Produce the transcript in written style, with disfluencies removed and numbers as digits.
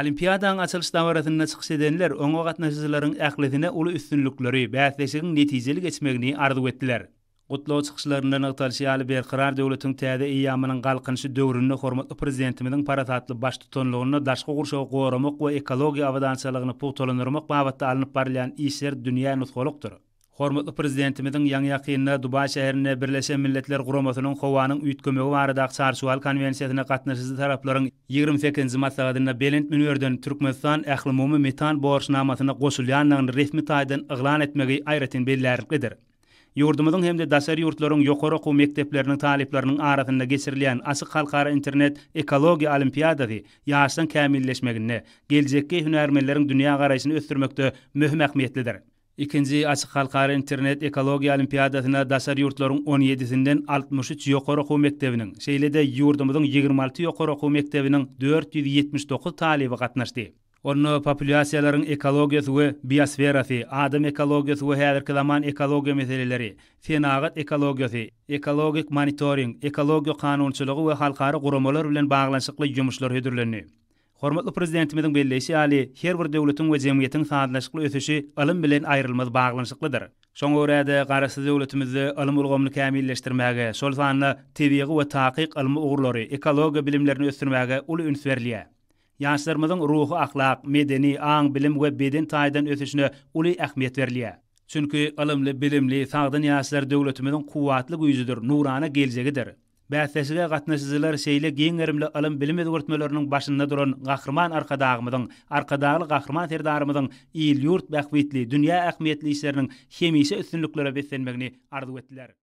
Olimpiadanyň açylyş dabarasynda çykyş edenler oňa gatnaşyjylaryň ählisine uly üstünlikleri, bäsleşigiň netijeli geçmegini arzuw etdiler. Gutlag çykyşlarynda nygtalyşy ýaly, Berkarar döwletiň täze eýýamynyň Galkynyşy döwründe hormatly Prezidentimiziň parasatly baştutanlygynda daşky gurşawy goramak we ekologiýa abadançalygyny pugtalandyrmak babatda alnyp barylýan işler dünýä nusgalykdyr. Hormatly Prezidentimiziň ýaňy-ýakynda Dubaý şäherinde Birleşen Milletler Guramasynyň Howanyň üýtgemegi baradaky Çarçuwaly konwensiýasyna gatnaşyjy taraplaryň ýigrimi sekizinji maslahatynda belent münberden Türkmenistan ählumumy metan borçnamasyna goşulýandygyny resmi taýdan yglan etmegi aýratyn bellärliklidir. Ýurdumyzyň hem-de daşary ýurtlaryň ýokary okuw mekdepleriniň talyplarynyň arasynda geçirilýän açyk halkara internet ekologiýa olimpiadasy ýaşlaryň kämilleşmeginde, geljekki hünärmenleriň dünýägaraýşyny ösdürmekde möhüm ähmiýetlidir. Ikinji açyk halkara internet ekologiýa olimpiadasyna daşary ýurtlaryň on ýedisinden 63 ýokary okuw mekdebiniň, şeýle-de ýurdumyzyň 26 ýokary okuw mekdebiniň 479 talyby gatnaşdy. Onda populýasiýalaryň ekologiýasy we biosferasy, adam ekologiýasy we häzirki zaman ekologiýa meseleleri, senagat ekologiýasy, ekologik monitoring, ekologiýa kanunçylygy we halkara guramalar bilen baglanyşykly ýumuşlar hödürlendi. Hormatly Prezidentimiziň belleýşi ýaly, her bir döwletiň we jemgyýetiň sazlaşykly ösüşi ylym bilen aýrylmaz baglanyşyklydyr. Şoňa görä-de, Garaşsyz döwletimizde ylym ulgamyny kämilleşdirmäge, şol sanda tebigy we takyk ylmy ugurlary, ekologiýa bilimlerini ösdürmäge uly üns berilýär. Ýaşlarymyzyň ruhy-ahlak, medeni, aň-bilim we beden taýdan ösüşine uly ähmiýet berilýär. Çünki ylymly, bilimli, sagdyn ýaşlar döwletimiziň kuwwatly güýjüdir, nurana geljegidir. Bäsleşige gatnaşyjylar şeýle giň gerimli ylym-bilim özgertmeleriniň başynda duran Gahryman Arkadagymyzyň, Arkadagly Gahryman Serdarymyzyň il-ýurt bähbitli, dünýä ähmiýetli işleriniň hemişe üstünliklere beslenmegini arzuw etdiler.